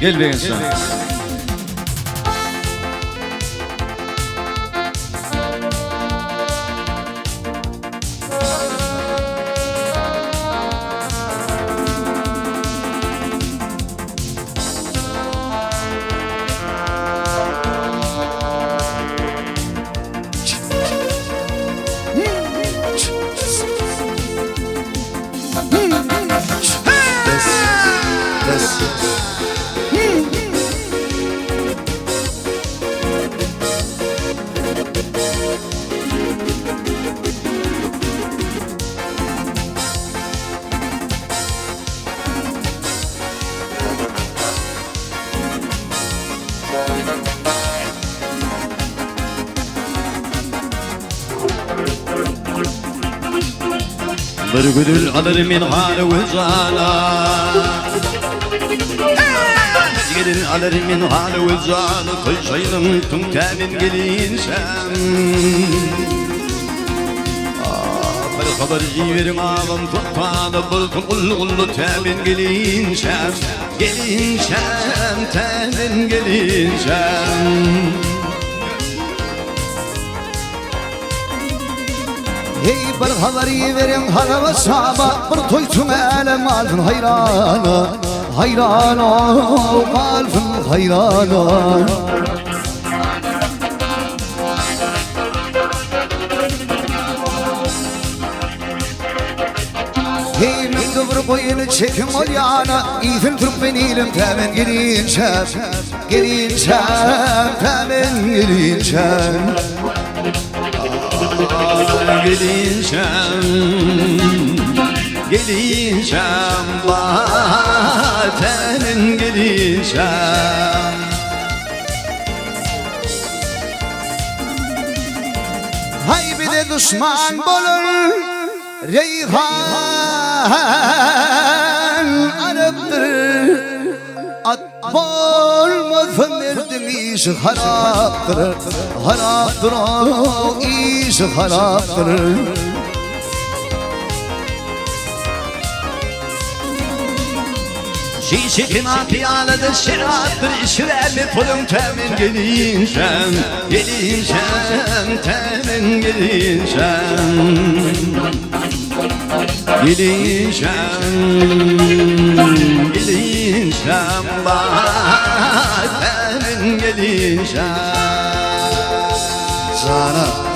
Gel Begençjan. Bir güdül alır min halı ve cana Gelin alır min halı ve cana Toy tüm temin gelinşem Bir haber jiverin ağam tutana Bir kullu kullu temin gelinşem Gelinşem temin gelinşem Hey bir haber verin halava şama Bir toy tüm alem alsın hayrana Hayrana kalsın hayrana Hey mende bir goýuny çekiň ol ýana Iýsin türkmenilim tämen gelinçäm Gelinçäm tämen gelinçäm Gelinçäm Gelinçäm Batenin gelinçäm Hay bize düşman bolur Reyhan Araptır At bolmasa merdin işi haraptır Haraptır o işi haraptır Şişe kına piyalede şaraptır İşverme pulun temin gelinçem Gelinçem temin gelinçem Gelinçem Gelinçem Bak temin gelinçem Jana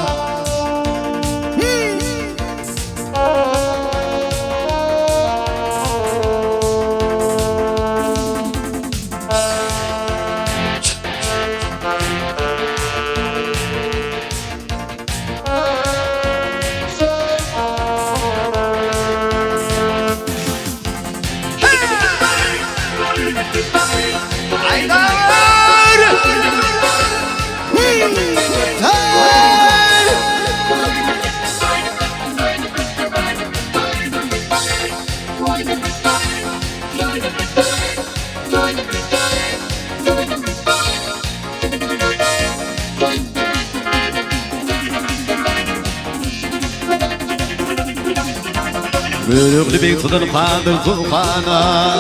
Görüklü bir tudun kadır tuğhana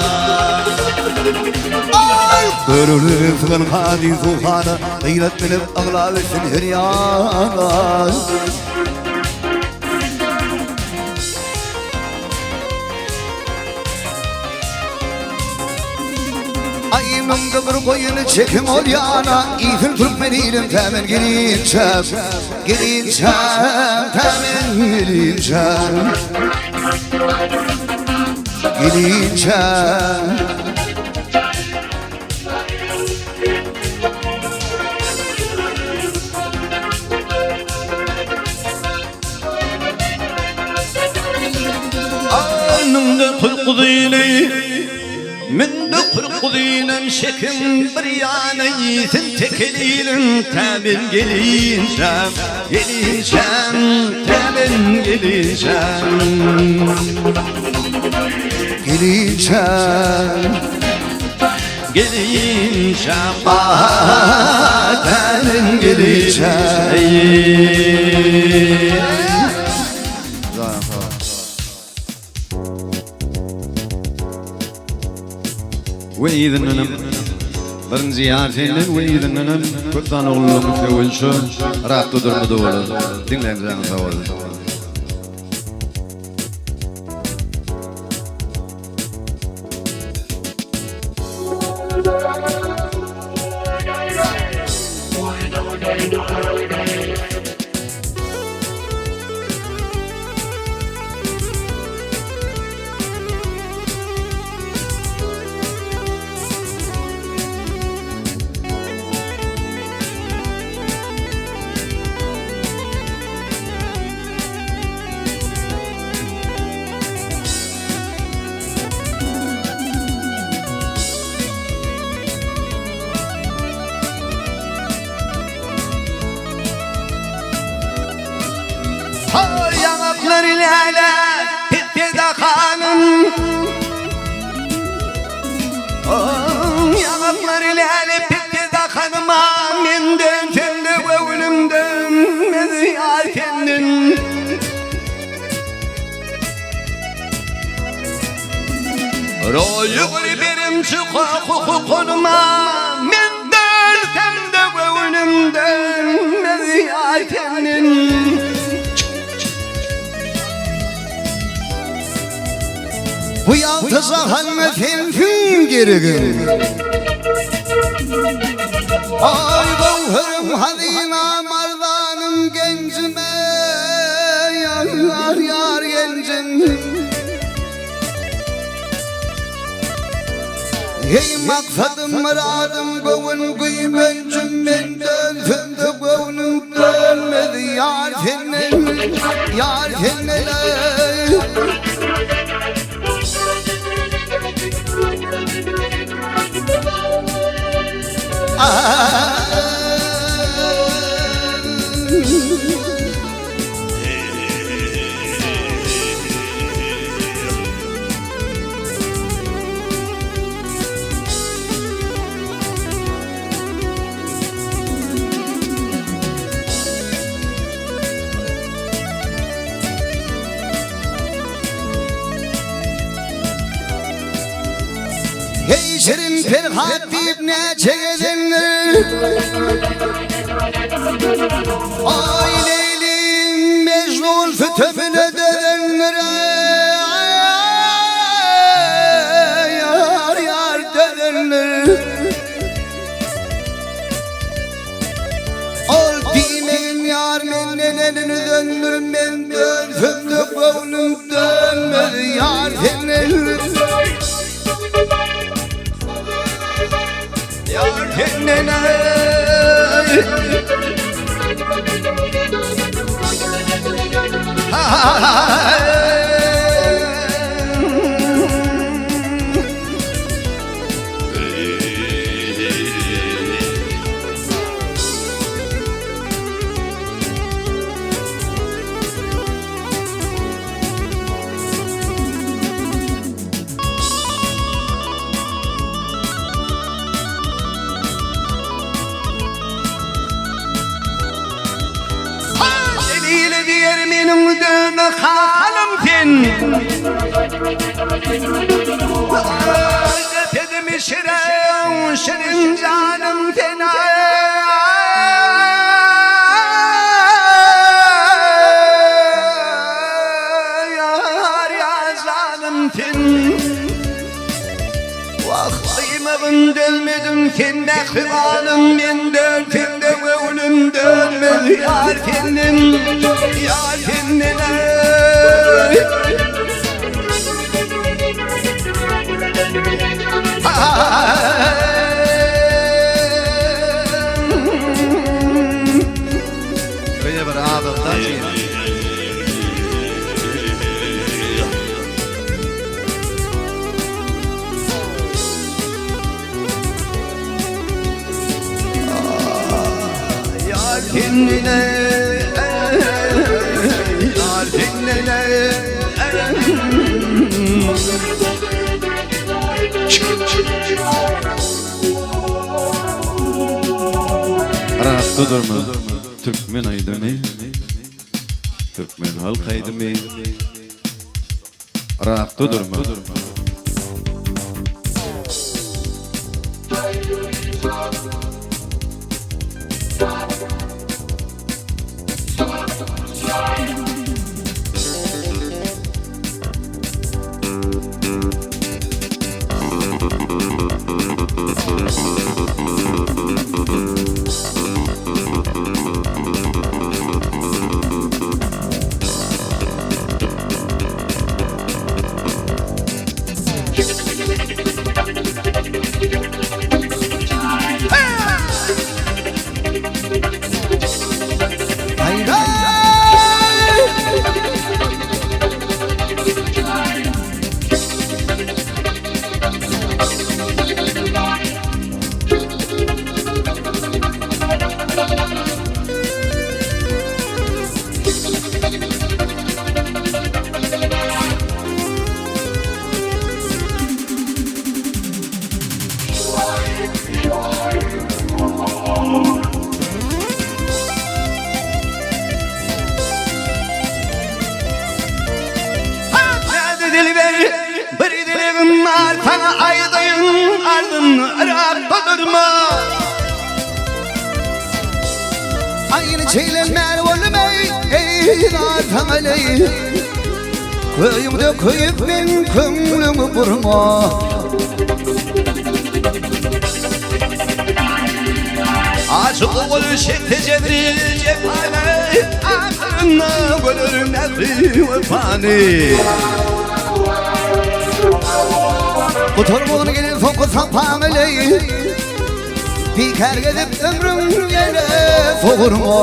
Görülür tugan kadir tuğhana Gıyret bilip ağla versin her yana Ay mende bir goýuny çekiň ol ýana Iýsin türkmenilim tämen gelinçäm Gelinçäm tämen gelinçäm Gelinçäm Alnımda kırk Münde kırk şekim bir yana yiğitin tekelilim Temin gelinçem, gelinçem, temin gelinçem Gelinçäm Gelinçem, temin gelinçem Ve idinlenim. Birinji ýar senden we yzyndanam köp sanly oglanlaryň sögünşi Yrakda durmada bolar. Diňläň janyň sag bolsun. Ýaňaklary läle, pet-peda hanym. Ýaňaklary läle, pet-peda hanym. Menden sende göwnümden, men ýar senden. Roýy bir berimçi hukukyma, Menden sende göwnümden, men ýar senden. Bu ýagty jahanda sensiň geregim. Aý göwherim hazynam arzanym genjime ýar ýar genjim. Eý maksadym myradym göwün güýmenjim menden sende göwnüm dönmez ýar senden ýar senden eý. Heý şirin Perhat diýip näçe gezendir. Aý Leýlim Mejnun sütemine dözendir. Ýar ýar dözendir. Ol diýmegin ýar menden elini döndür men dönsem-de göwnüm dönmez ýar senden. Ýar senden eý. Delile diýer meniň döne halym sen. Dedim şirin, şirin canım sen. Yar ya canım sen. Wah kıymagın dönmedim sen mehribanım men dönsem de göwnüm dönmez yar senden yar senden ey. Öyle bir adatlar ki. Yar kendine Yar kendine Rahatda durma Türkmen aýdymy Türkmen halk aýdymy Yrakda durma. Bir dilegim bar saňa aýdaýyn ardyn yrakda durma. Aýny çeýlenmän bolmaý eý saňa leý. Köýüňde köýüp meň köňlüňi burma. Aşyk ogul çekse jebri jepany, Ahyrynda görer mähri wepany. Gutarmagyny gelen soňky sapaň eleý, Bikär gezip ömrüň ýele sogurma.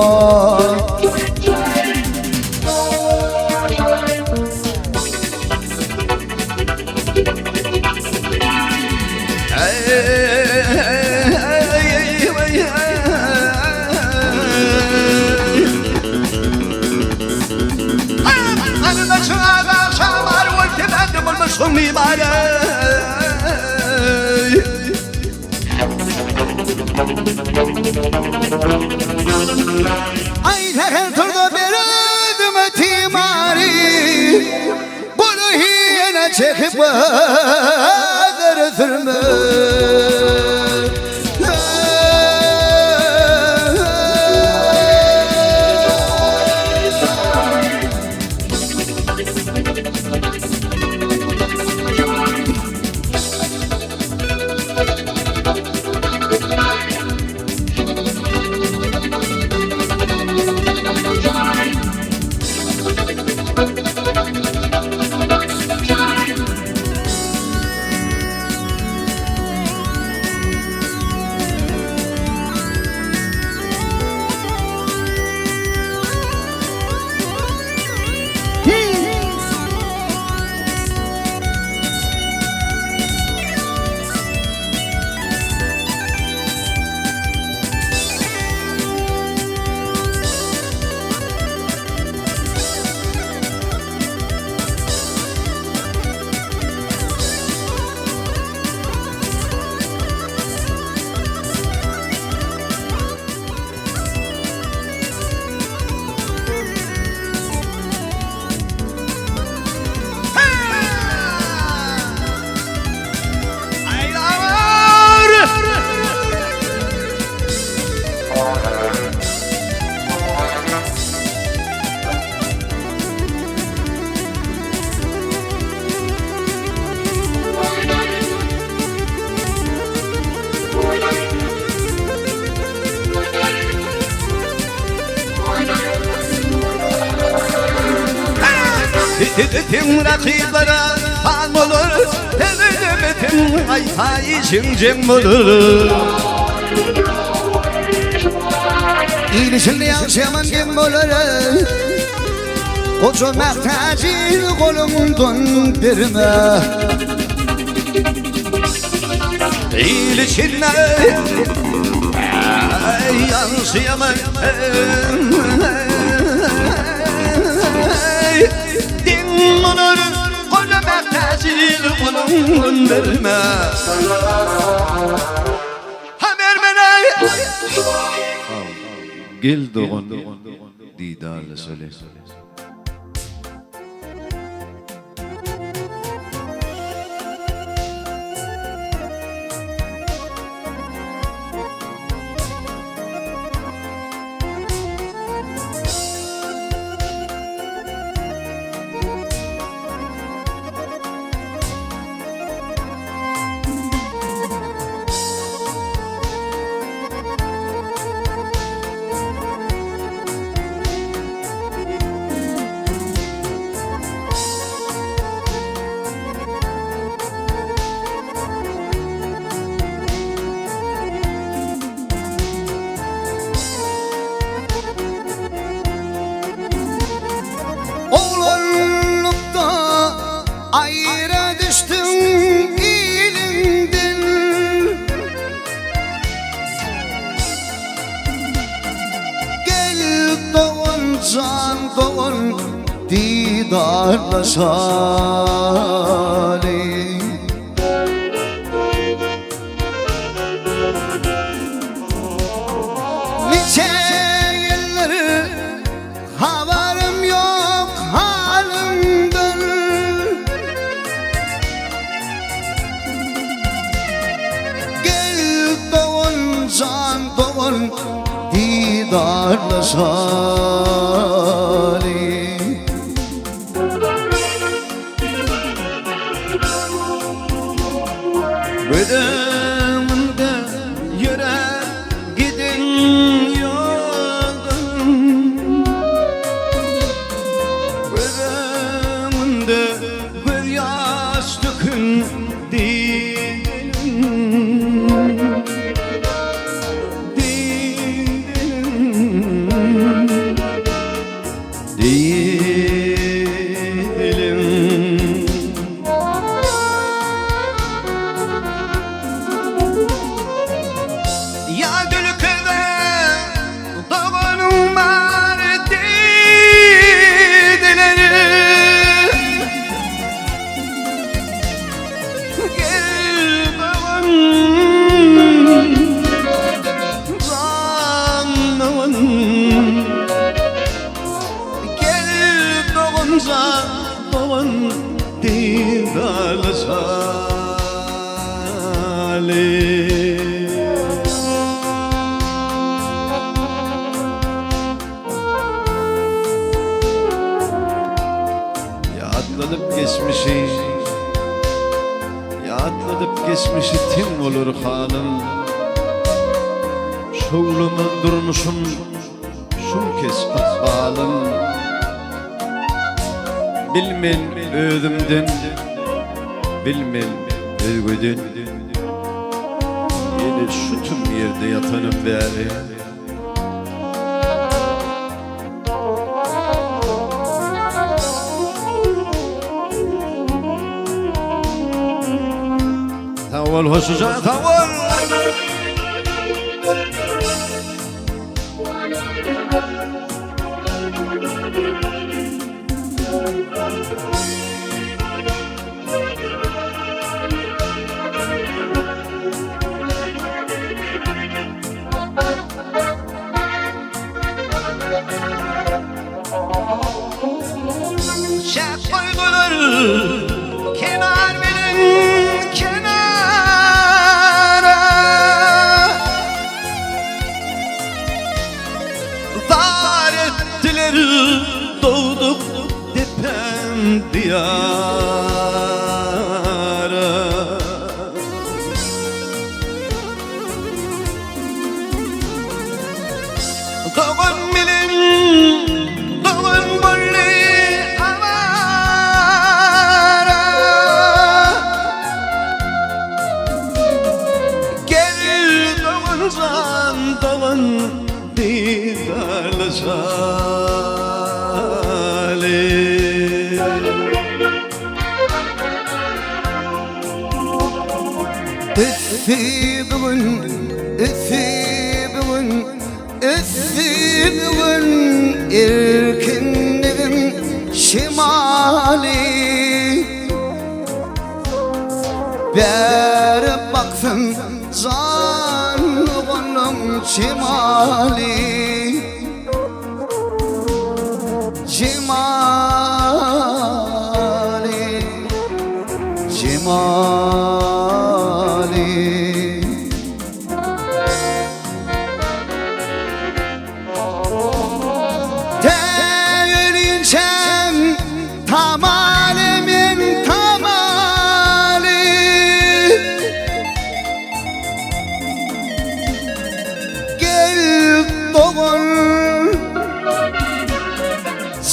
Aý säher turda bir özüme timary, Bunu ýene çekip gözleri sürme. Teň rakyplara han bolar, Teň aýsa işiň jeň bolar. Il içinde ýagşy ýaman gem bolar. Goja mähtäji goluňdan berme. Il içinde ýagşy ýaman deň bolar, Goja mähtäji goluňdan berme. Ha bermene. Gel dogan didarlaşaly. jan dogan didarlaşaly. Niçe ýyldyr habarym ýok halyňdan. Gel dogan jan dogan didarlaşaly. Göz öňümde ýöräp giden ýolum Göz öňünde gözýaş dökün didelim Didelim Didelim. Ýa gülküde doganyň bar diýdiler. Gel dogan, jan dogan. Gel dogan, jan dogan didarlaşaly. Ýatladyp geçmişi, Ýatladyp geçmişi teň bolar halym. Şowlamaz durmuşym, şum keç ykbalym. Bilmen özümden, bilmen özgeden. Ýene şu tüm ýerde ýatanym bäri. Sag bol Hoşujan sag bol. Şäp goýdular kenar bilen kenara. Zar etdiler dogduk depem diýara. Dogan bilen dogan boldy awara. Gel dogan jan dogan didarlaşaly. Üsti bugün, üsti bugün, üsti bugün erkinligiň şemaly. Bäri baksyn jan oglum jemaly. Jemaly. Jemaly. Tägelinçäm tamaly men tamaly. Gel dogan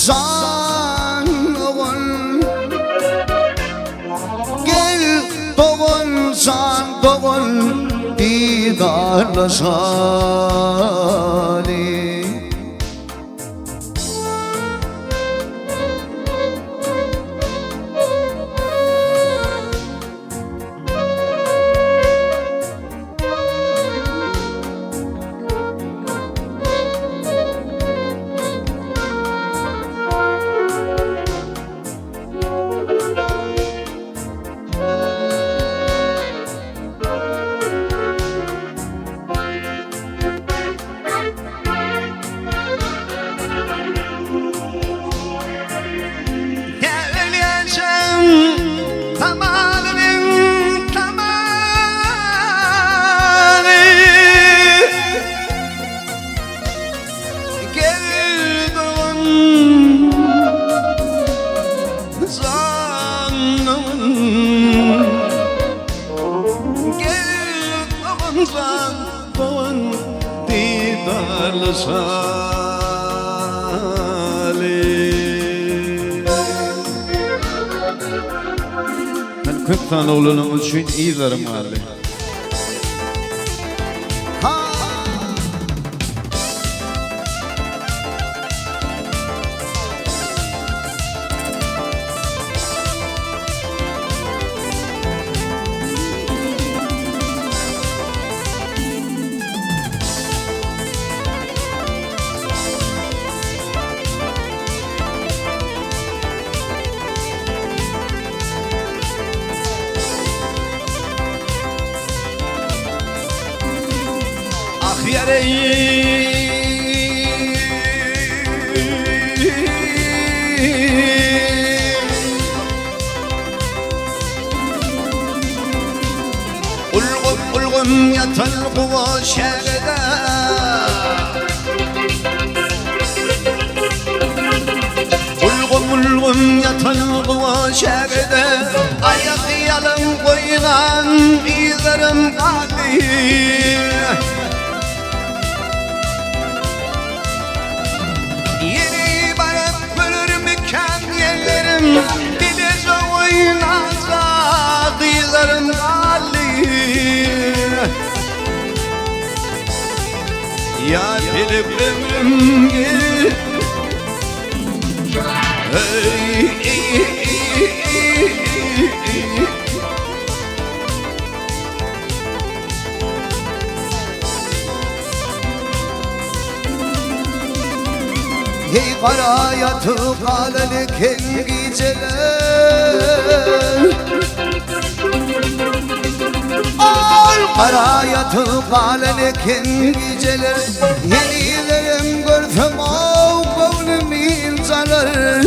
jan dogan. Gel dogan jan dogan didarlaşaly. gowşaly. Men köp sanly oglanlaň üçin yzlarym galdy. Ah ýareý. Ulgum ulgum ýatan guwa şägede. Ulgum ulgum ýatan guwa şägede. Aýak ýalyn goýlan yzlarym galdy. Ýeri baryp görermikäm ýerlerim, Bileje oýnajak gyzlarym galdy. Ýar gelip ömrüm gel. Hey gara ýatyp galan eken gijeler. Al gara ýatyp galan eken gijeler. Henizem görsem ow göwnüm ynjalar.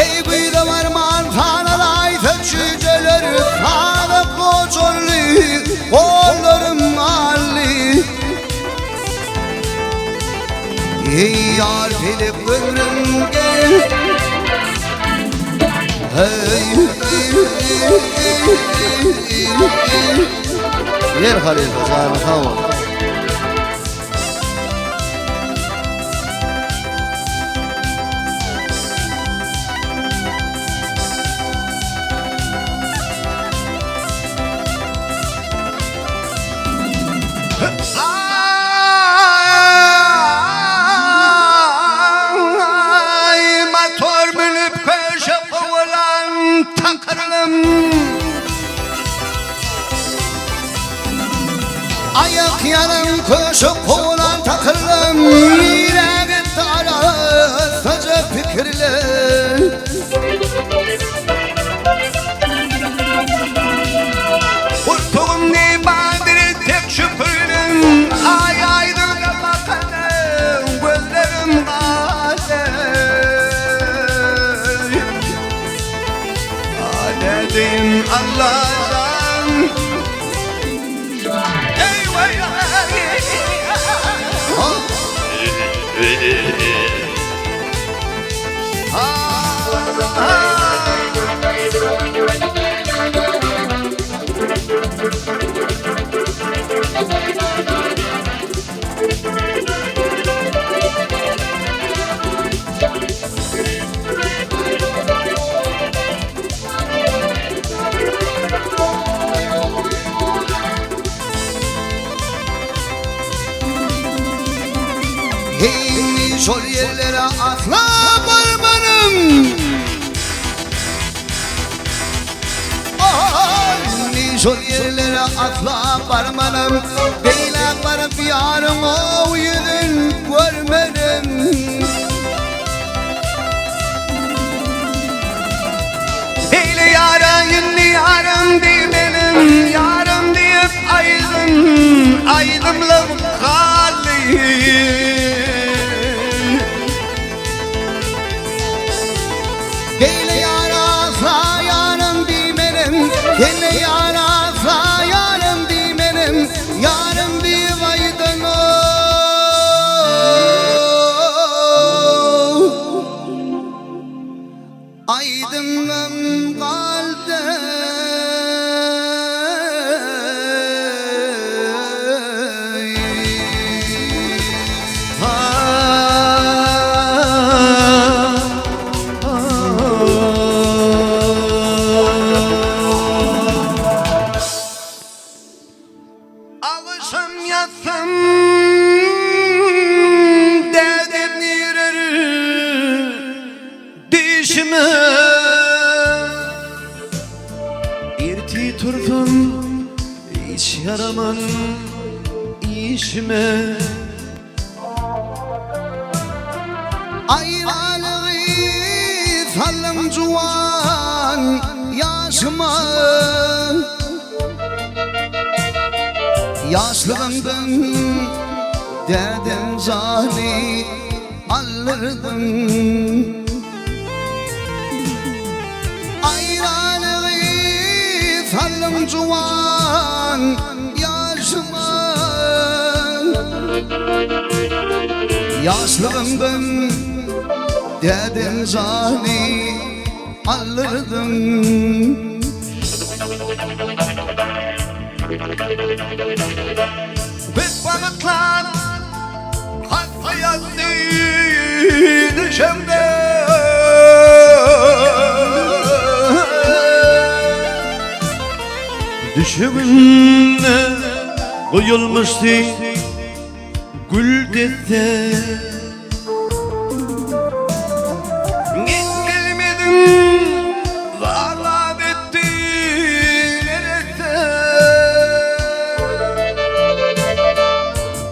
Eý güýze barman sanalaýsa çüýjeler, Sada gojaldy, gollarym aldy. Eý ýar pelek ömrüm gel. Hey. Ýer halypa janyň sag bolsun. Aý, motor münüp köşe kowalan takyrlym. Aýak ýalyn köşe kowalan takyrlym. Nirä gitdi arassaja pikirler. Gurtugym ne badyr tek şüpürlim. Aý aýdyňda bakanym gözlerim galdy. Nädeýin Allajan. Eý waý. Heý, şol ýerlere asla barmanym. Indi şol ýerlere asla barmanym. Beýle baryp ýaryň o ýüzün görmedim. Beýle ýara indi ýarym diýmedim, Ýarym diýip aýdym, aýdymlym galdy. Beýle ýara asla ýarym diýmedim, Beýle ýara asla ýarym diýmedim, Ýarym diýip aýdym Aýdymym galdy. Aýralygy saldyň juwan ýaşyma. Ýaşlygymdan dädem jany aldyrdyň. Aýralygy saldyň juwan ýaşyma. Ýaşlygymdan dädem jany aldyrdyň. Köp wagtlar hat ýazdy düşemde. Düşeginde goýulmyşdy gül desse. Men gelmedim, zarlap etdi neresse.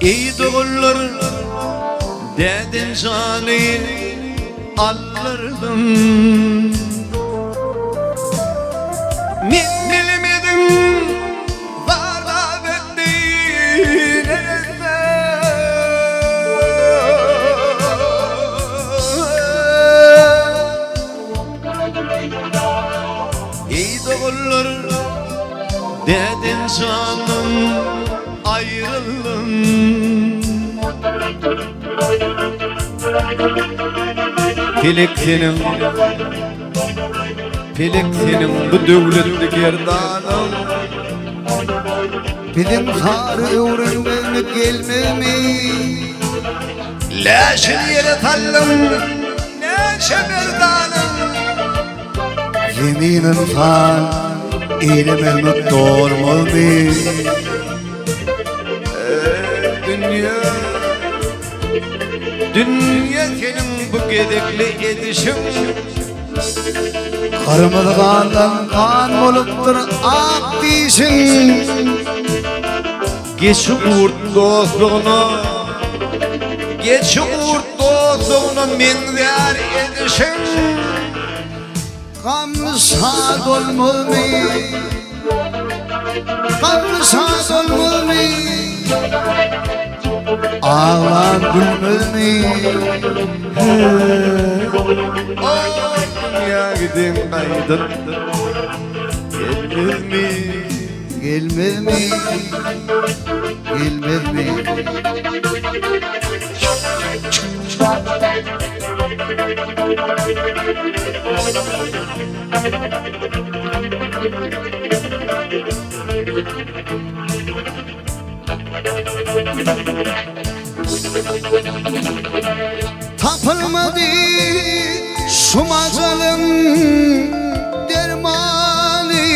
Eý doganlar, dädem jany aldyrdım. Men bilmedim, zarlap etdi neresse. Eý doganlar, dädem jandan aýryldym. Pelek seniň, pelek seniň bu döwletli gerdanyň. Biziň sary öwrenmegmi gelmegmi? Läşini ýere saldyň, näçe merdanyň. Zemin ynsan eýlemegmi dolmazmy? Dünýe, dünýe seniň bu gezekli edişiň. Gyrmyzy gandan gan bolupdyr ak dişiň. Geçi gurt dostlugyna, geçi gurt dostlugyna meňzär edişiň. Gam şad olmazmy? Gam şad olmazmy? Aglan gülmezmi? Oh, dünýä giden gaýdyp gelmezmi? Gelmezmi? Gelmezmi? Tapylmady şu majalyň dermany.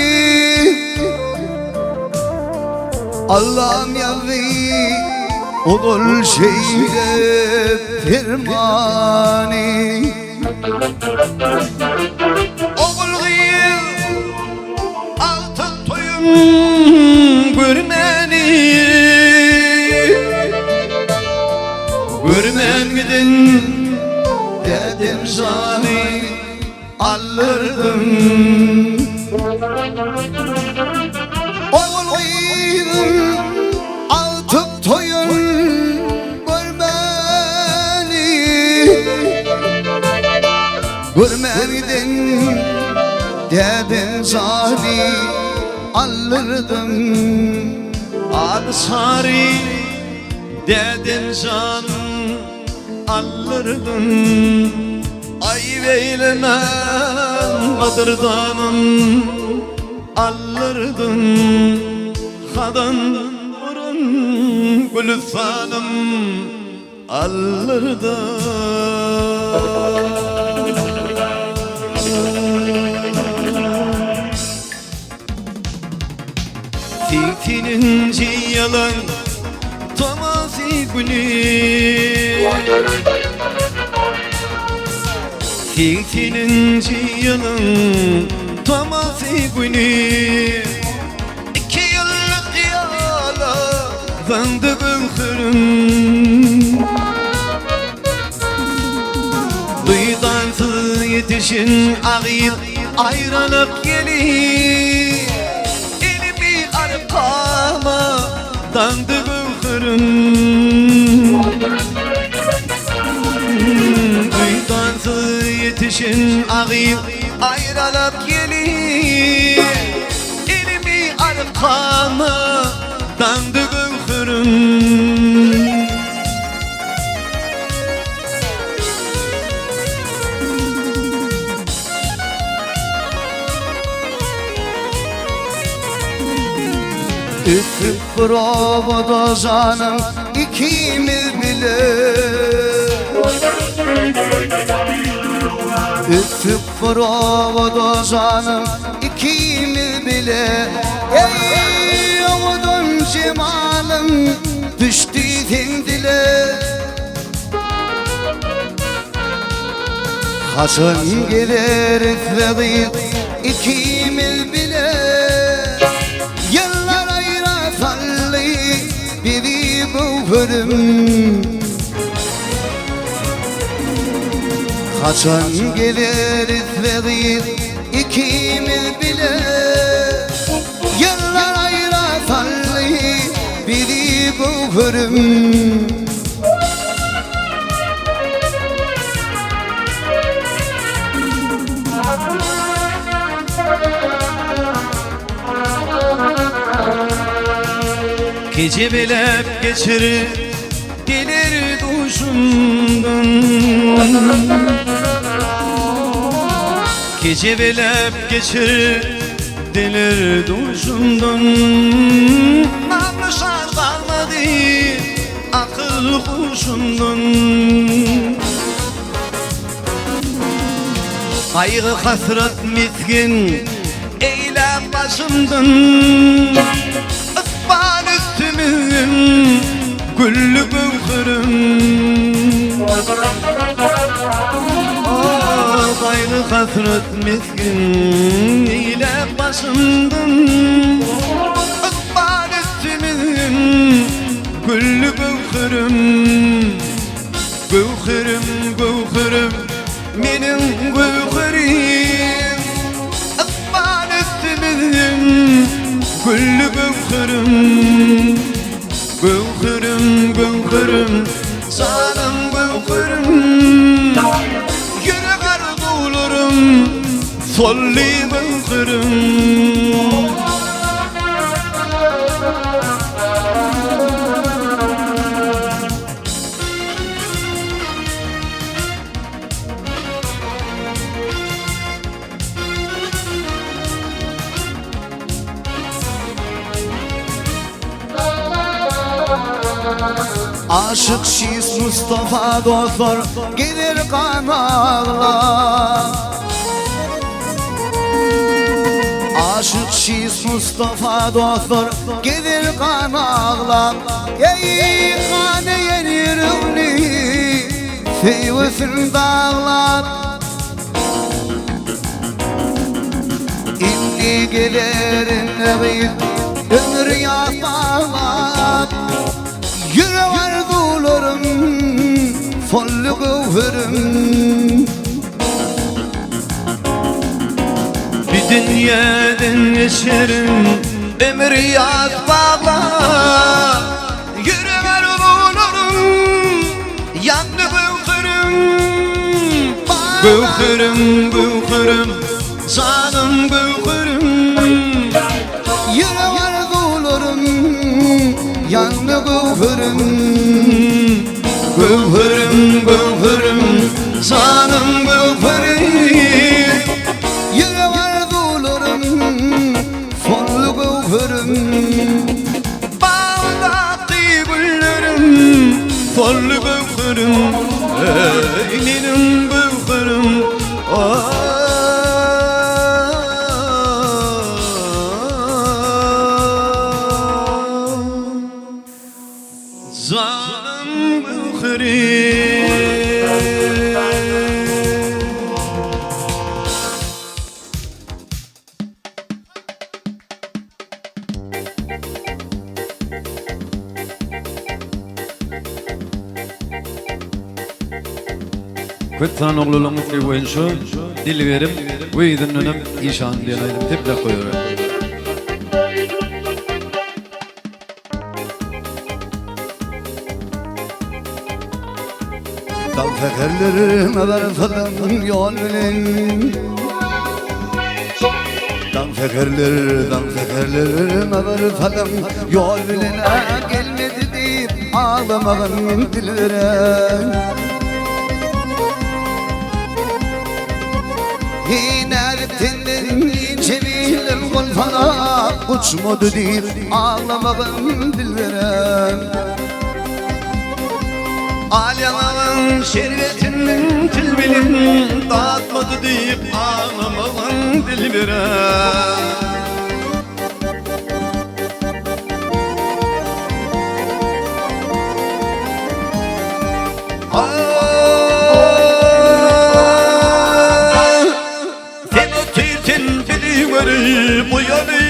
Allam ýazdy ozal şeýle permany. Ogul gyz altyn toýun görmäni. Görmän giden Dädem jany aldyrdym. Ogul gyzyň agtyk toýun görmäni. Görmän giden dädem jany aldyrdym. Ady sary dädem jan aldyrdym. Aýyp eýlemän gadyrdanym aldyrdym. Hadan burun gülüstanym aldyrdym. Segseninji ýylyň tomusy güni. Segseninji ýylyň tomusy güni. Iki ýyllyk ýola zyňdy göwherim. ýetişin agyz aýralyk ýeli Elimi arkama daňdy göwherim Duýdansyz ýetişin agyz aýralyk ýeli Elimi arkama daňdy göwherim. Ötüp bir obada janım ikimiz bile Ötüp bir obada janım ikimiz bile Ey owadan jemalym düşdi sen dile Haçan geleris we gyz ikimiz bile Ýyllar aýra saldy bizi göwherim Haçan geleris we gyz ikimiz bile Ýyllar aýra saldy bizi göwherim. Gece bilip geçir gelir duşumdan Gece bilip geçir delir duşumdan Namlışar kalmadı akıl huşumdan Gaýgy hasrat misgin eýläp başymdan Ykbal üstümiň gülli göwherim Gaýgy hasrat misgin eýläp başymdan Ykbal üstümiň gülli göwherim Göwherim, göwherim, meniň göwherim Ykbal üstümiziň gülli göwherim Göwherim, göwherim, janym göwherim Ýürek arzuwlarym, solly göwherim. Aşyk Şis Mustafa dostlar gelir kan ağlar. Aşyk Şis Mustafa dostlar gelir kan ağlar. Ey kan yer yüreğini söýgüsin dağlar. Indi gelerin gyz ömür ýaz bağlar. Ýürek arzuwlarym solly göwherim. Bir dünýeden geçerin ömür ýaz baglar Ýürek arzuwlarym ýandy göwherim Göwherim, göwherim, janym göwherim Ýürek arzuwlarym ýandy göwherim. Göwherim, göwherim, janym göwherim Ýürek arzuwlarym solly göwherim. Bagdaky güllerim, solly göwherim Ey meniň göwherim, Janym göwherim. Köp san oglanlaryň isegi boýunça. Dilberim we yzyndanam Işan diýen aýdym teplek goýber. Dam seherlerim nazar yol bilen Dam seherler, dam seherler nazar salım Yol bilen gelmedi deyip ağlamağın dilveren Yine tenden ince bilir kol sana Uçmadı deyip ağlamağın dilveren Al ýaňagyň şerbetiniň til bilen Datmady diýip aglamagyn dilbere. Sen otyrsen bizi görüp uýaly.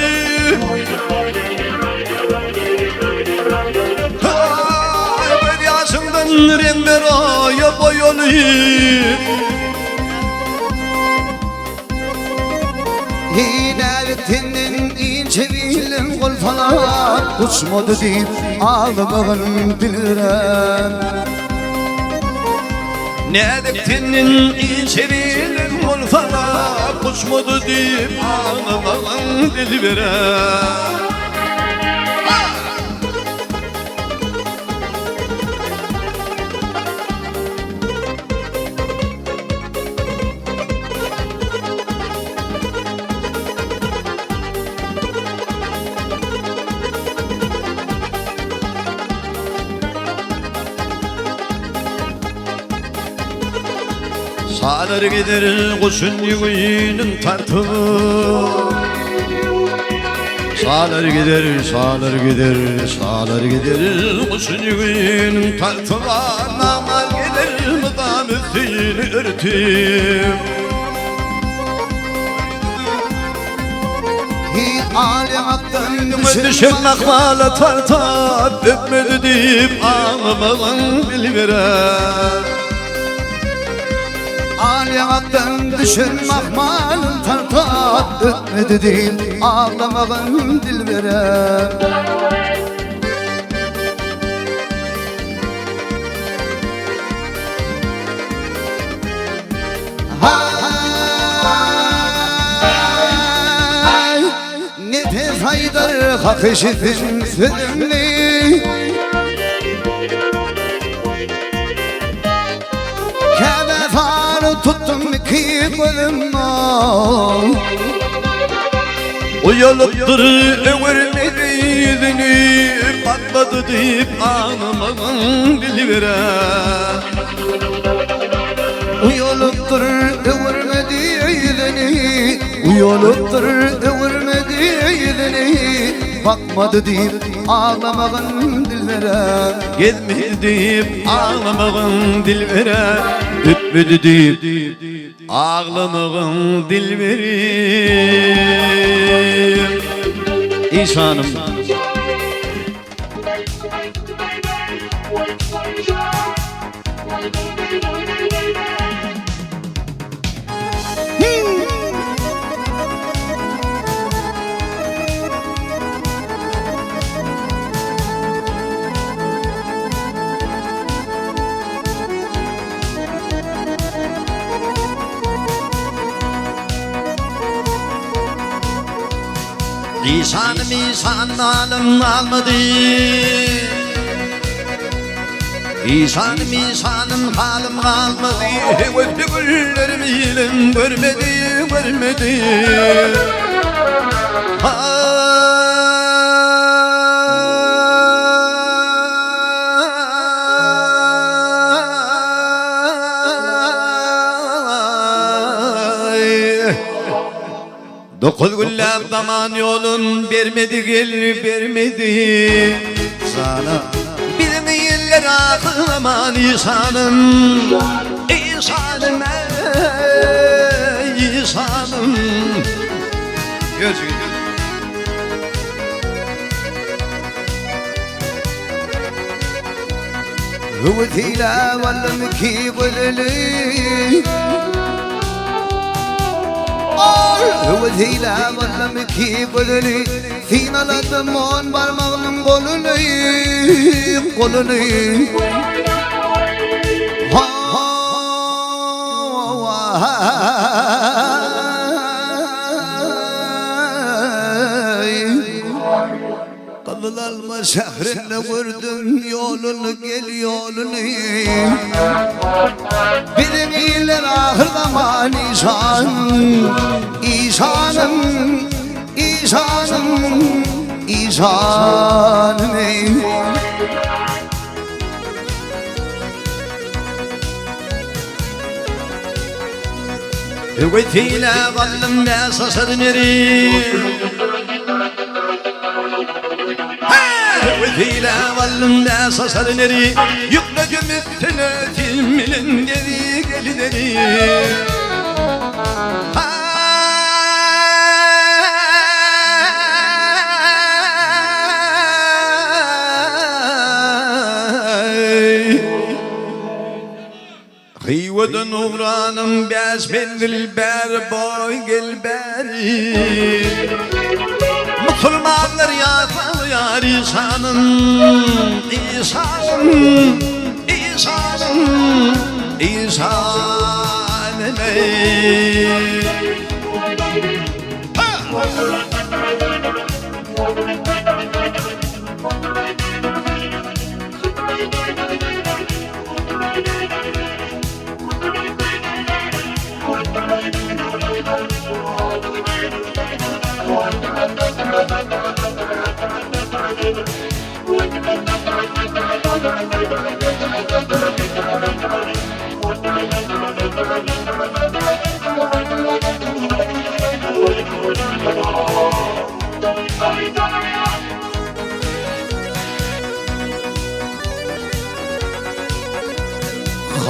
Ay göz ýaşyňdan reňler aýa boýaly. Yine tenden ince bilen kol falan Uçmadı deyip ağlamağın dilveren Näzik teniň inçe bilen bolsa-da, Uçmady diýip aglamagyn dilbere. Salar gider guşun ýügüniň tartyp. Salar gider, salar gider, salar gider guşun ýügüniň tartyp. Nama geler mydam üstüni örtüp. Düşen mahmala tartap öpmedi diýip aglamagyn bilbere. Al yanaktan düşen mahmalın tartap Öpmedi değil ağlamağın dilveren Hay Nefes haydar hak işitin sözümni Kebefanı tuttum ki gözüm Uýalypdyr öwürmedi ýüzüni Batmady diýip aglamagyn dilbere. Uyalıptır öwürmedi yüzünü Uyalıptır öwürmedi yüzünü Bakmadı deyip ağlamağın dilvere Gezmedi diýip aglamagyn dilbere. Öpmedi diýip aglamagyn dilberim. Işanym. Işanym işanym alym almady. Işanym işanym halym galmady. Höwesli güllerim ilim görmedi, görmedi. Ay. Dokuz güllem zaman yolun bermedi gel bermedi. Sana Bizim iller akılaman işanım. İşanım ey işanım. Görüşürüz. Hüvetiyle vallım ki gülülü. Höwes eýläp allam iki gözeli, Synaladym on barmagnyň goluny, goluny. Gyzyl alma şährinde gördüm ýoluny, gel ýoluny. Biziň iller ahyr zaman işan, işanym, işanym, işanym eý. Öwesiyle galdym bäş aşar neri. Öwesiyle galdym bäş aşar neri. Yükledim üstüne timilin geri gelideri. Hywadan ugranym bäş menzil bäri boý gel bäri. Musulmanlar ýasalýar işanym, işanym, işanym, işanym eý.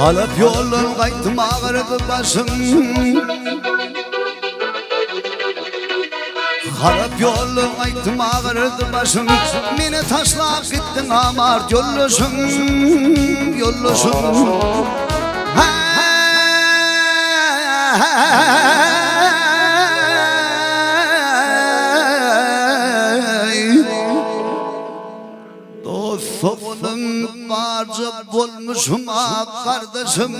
Halap ýoldan gaýtdym agyryp başym Halap ýoldan gaýtdym agyryp başym Meni taşlap gitdiň amart ýoldaşym Ýoldaşym Dost sogunyň barja bolmuşum a gardaşym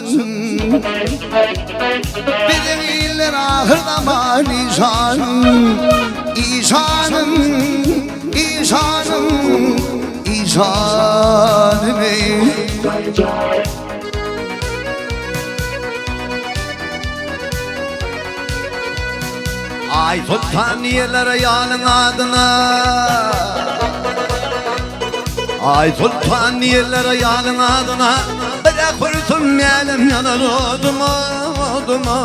Biziň iller ahyr zaman işanym Işanym, işanym, işanym ey. Aý Soltan diýerler aýalyň adyna Aý Soltan diýerler aýalyň adyna Bir-ä kürtüm mälim ýanar oduma oduma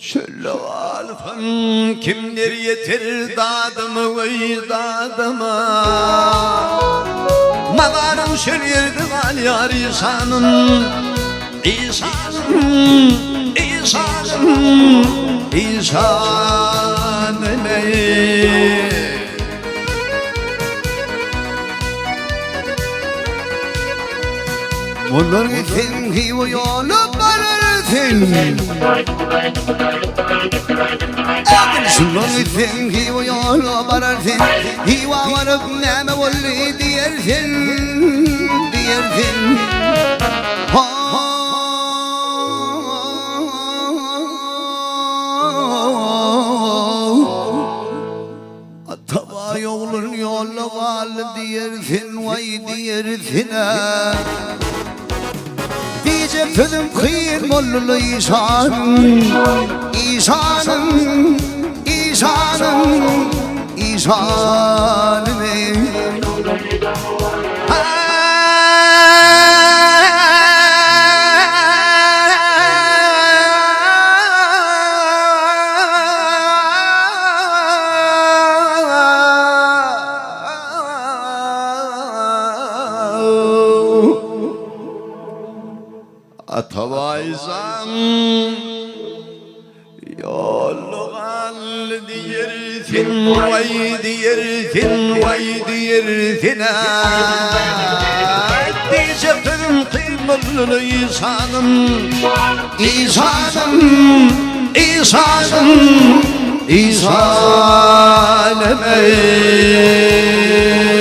Çölde galsam kimler ýeter dadyma weý dadyma Mazarym şol ýerde galýar işanym Işanym işanym işanym eý. Mundan gitseň Hywa ýoly bararsyň. Edil şundan gitseň Hywa ýoly bararsyň. Hywa baryp näme boldy diýersiň, diýersiň. Atabaý oglun ýolda galdy diýersin, waý diýersin-ä. Diýjek sözüm kyn boldy-la işanym, işanym, işanym, işanym eý. Atabaýjan ýollugan diýersiň. Diýersin waý diýersin waý diýersin aý Diýjek sözüm kyn boldy işanym Işanym işanym işanym eý.